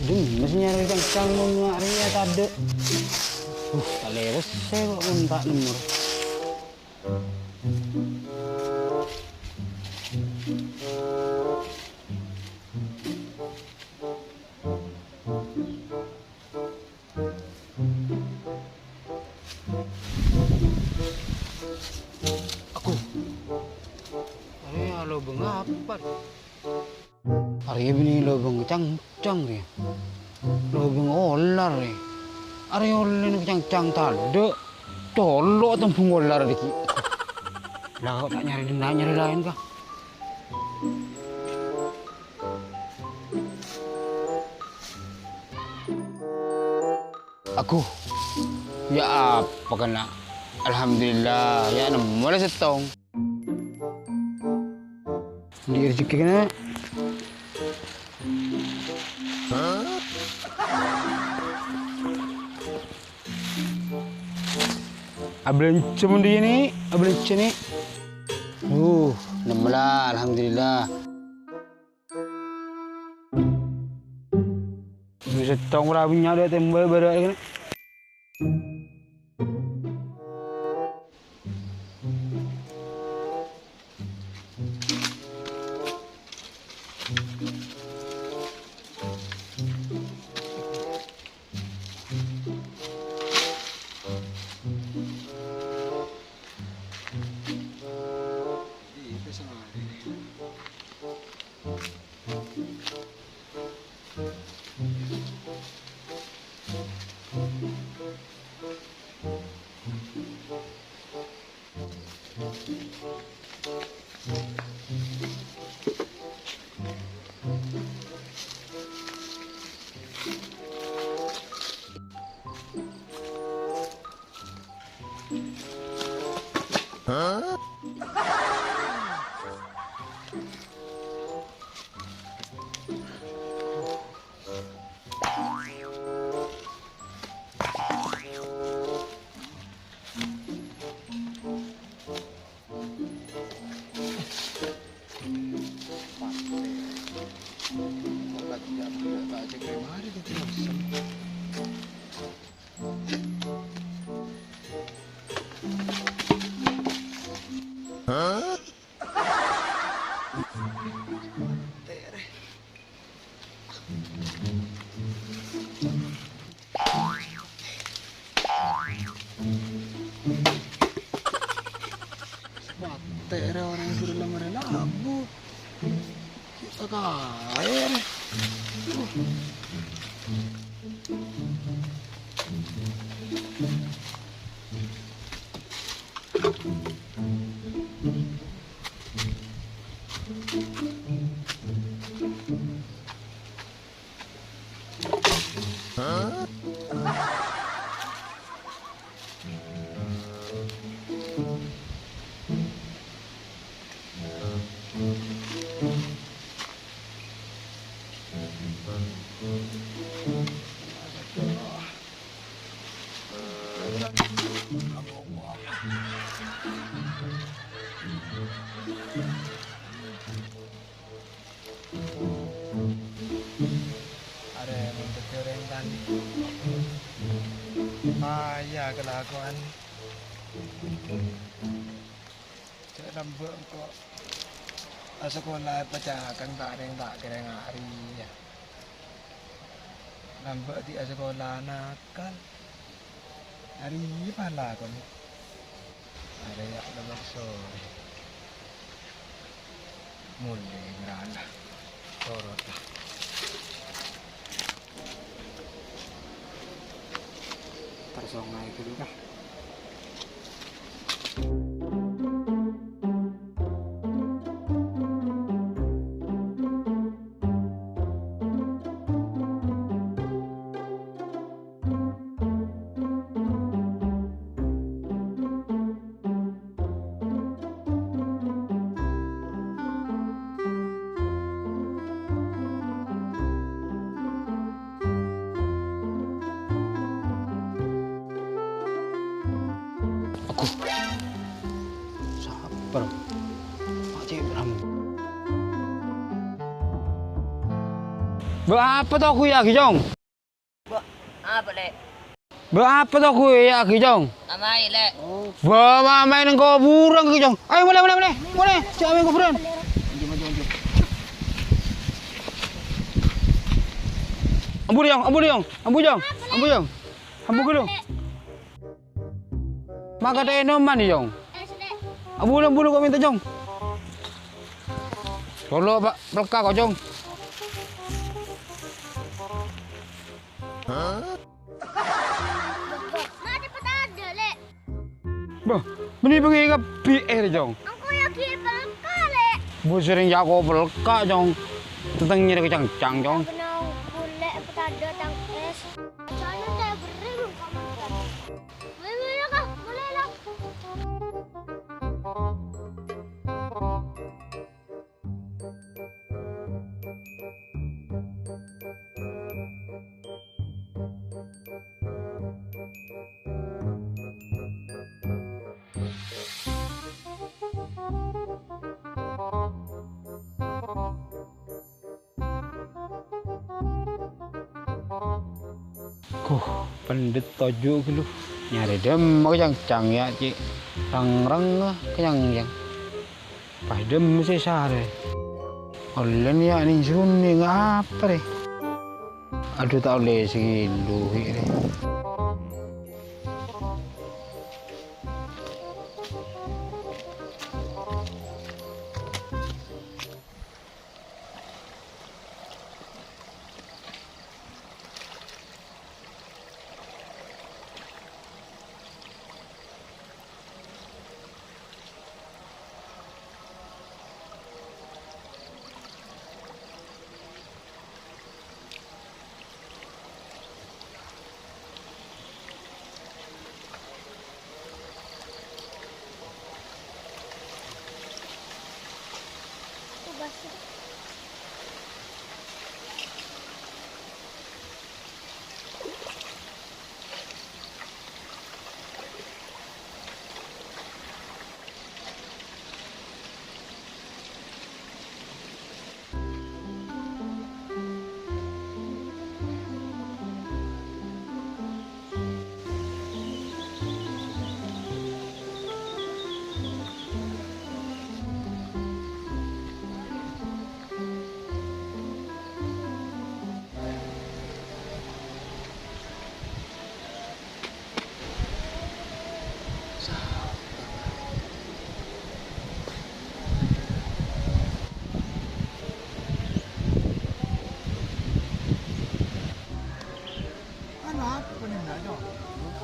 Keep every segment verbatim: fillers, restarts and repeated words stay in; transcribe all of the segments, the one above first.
Dimma sè nyarè cangcang mon arèya tadâ'. Uh, ta' lèrès sè kok mon ta' nemmo. Aghâ. Arèya lobâng apa, rè? Arèya bânnè lobâng cangcang, rè. Lobâng olar, rè. Arèya ollèna cangcang tadâ'. Colo' tembhâng olar dhâggi'. Lah, kok ta' nyarè dhinna', nyarè laèn, kah? Aghâ, yâ apa kèna? Alhamdulillah, yâ nemmo la sèttong. Andi' rejhekkè kèna? Abâlânjhâ mon dhiyâ, Nè'? Abâlânjhâ, Nè'? Uh, nemmo la, alhamdulillah. Sèttong ra bânnya' dâ' tèmbâ bârâ' kèna. Mate rè orèng sè rèla marèna abu. Kita kae rè. Arè mon dhâddhi orèng tani, paya kalakowan. Jhâ' lambâ' engko' asakola èpacakang ta' rèng ta' kèrèng arèya. Lambâ' ghi' asakola nakal. Arèya pala kono. Arèya lambâ' sorè. Molè ngrana. Torot la. Tarsongaè ghâllu, kah? Sabbhâr. Mak Cik Bram. Bâ' apa to ghuyâ'âghi, Cong? Bâ', apa, Lè'? Bâ' apa to ghuyâ'âghi, Cong? Amai, Lè'. Bâ', amai neng kobhurân ghi, Cong. Ayo, molè, molè, molè. Molè, jhâ' amai kobhurân. Ambu, Cong, ambu, Cong. Ambu, Cong. Ambu, Cong. Ambu ghâllu. Maka ta' ènoman, Cong. Ambu, ambu, kok mènta, Cong. Solo, Pak, pelka kok, Cong. Mate petadâ, Lè'. Bâh, bânnè bengè kabbhi, Cong. Engko' ya ghi' pelka, Lè'. Bu sering jako pelka, Cong. Teteng nyerè kecang-cang, Cong. Benang bulè petadâ tang es. Jhâ' nyontek bherri' engko' mangkat. Mulè, mulè, Kak. Mulè, Lè'. Ghuh, pendhet toju' ghâllu. Nyarè dhâmma kecang-cang ya, Cè'. Rang-rang kecang-cang. Pas dhâmma sè sarè. Ollèna ya nèng sè ghunèng apa rè? Adhu, ta' ollè sè ghâllu ghi' rè.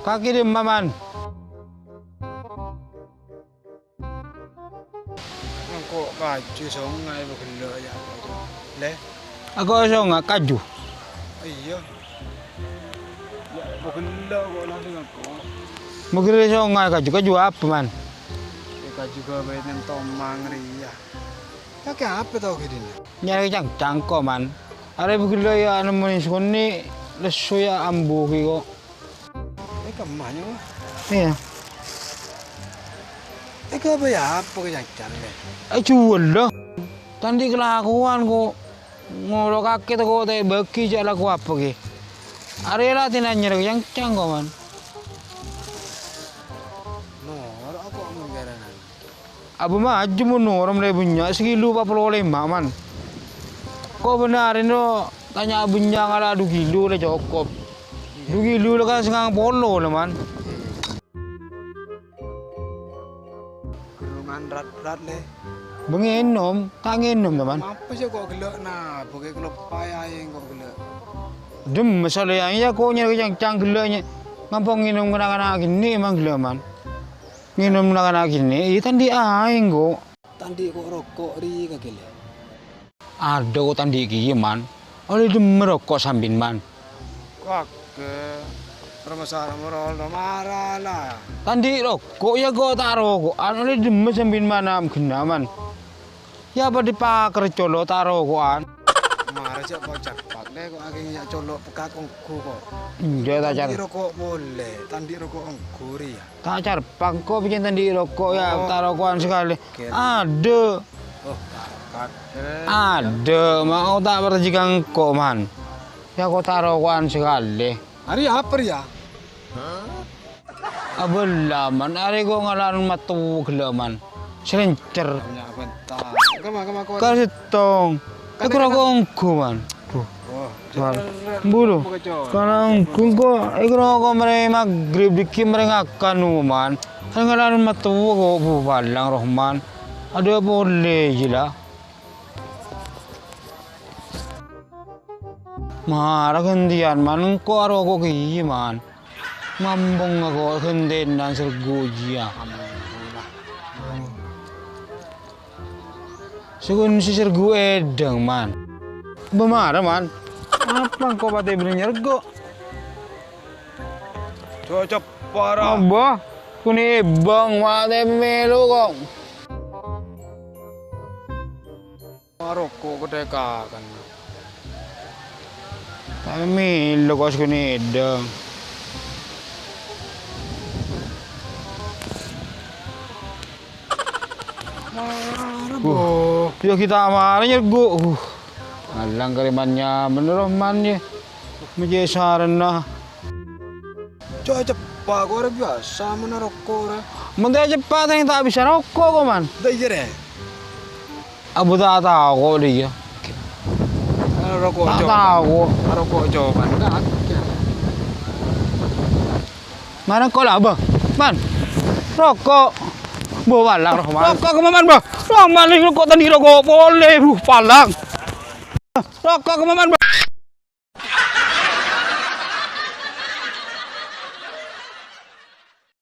Kakè dimma, Man? Engko' kaju songay pagella' ya, Lè'. Engko' songay kaju? Iyâ. Ya, pagella' kok langsung engko'. Maghârâ songay kaju, kaju apa, Man? Ya, kaju ghâbây neng tomang rèya. Kakè apa tao ghâdhinna? Nyarè cangkang kok, Man. Arè pagella' ya nemmo nèng sè konnè', lesso ya ambu ghi' kok. È kemma, Nyo? Iyâ. È, ghâbây apa kè cangkang, Lè'? Èjhuwâl, lho. Ta' andi' kalakowan, kok. Ngolo kakè tako' ta' èbâgi, jhâ' lako apa, kè? Arè la tèna nyarè cangkang, kok, Man. Noro' kok mon ghârâna. Abâ maju mon noro' la bânnya', sakilo pa' polo lèma', Man. Kok bhender, no, tanya bânnya' ngala' du kilo la cokop. Du kilo la kan sangang polo la, Man. Ghârungan rat-rat, Lè'. Bâ ngènom, ta' ngènom, ta, Man? Apa sih kok gellâ' na? Bâ kè keloppaè aèng kok gellâ'. Dem, masalahnya ya kok nyarè cangkang gellâ' nyè. Ngampong ngènom na-kana' ghenna', Man, gellâ', Man. Ngènom na-kana' ghenna', iyâ ta' andi' aèng, kok. Ta' andi' kok roko' rè kakè, Lè'? Adâ, kok ta' andi' kèya, Man. Ollè demma roko' sambi, Man. Kakè, roma-sara morol, mara la. Ta' andi' roko', ya, kok ta' roko'an. Ollè demma sambi, Man, am ghenna', Man. Ya, padâ paker colo' ta' roko'an. Mara Ya, kok carpak, deh, kok akhirnya ya colok pekak ongghu kok. Enggak, tak car- Tandi' roko' polè, tandi' roko' ongghu, ri, ya. Tak carpak kok, bikin tandi' roko', ya, Oh. tak roko'an sekali. Oke. Ada. Oh, carpak, eh. Ada, mau tak pergi kangko, man. Ya, kok tak roko'an sekali. Hari apa, ya? Abâlâ, man, arè kok ngalaron mattowa ghellâ', man. Sèlèncèr. Kama, kama, kama. Ka sèttong. Kan èkoro kena kok ongghu, man. Duh. Oh, Man. Bulu. Kala ongghu kok èkoro kok marè magrib dhiki marè ngakan, man. Kan ngalaron mattowa kok, bu, palang, Rohman. Ada polè, gila. Mara ghântèyan, man. Engko' aroko' kèya, man. Mambong ako ghântèna sergu' jiyâ. Sè ghun sè sergu' èdhâng, man. Bâ mara, man. Apa engko' patè bârâ' nyergu'? Cocok para. Abâ, kuni èbâng, matè mèlo kok. Maroko' ketekangan. Tapi milo kos kene edang. Maroko'. Yo kita mari nyergu. Uh. Alang karimannya bener, Man, ya. Meje sarana. Cok, ceppa' kok, ora biasa men roko', ora. Mon ta' ceppa', teng ta' bisa roko' kok, Man. Ta' iya, re. Abu ta' tao kok dia. Roko' ta' tao kok. Roko' coba. Mana kok lah, Bang? Man. Roko'. Bo, palang, Rohman. Roko' kemana, Bang? Rohman, ini roko' tadi roko' boleh, bu, palang. Roko' kemana, Bang?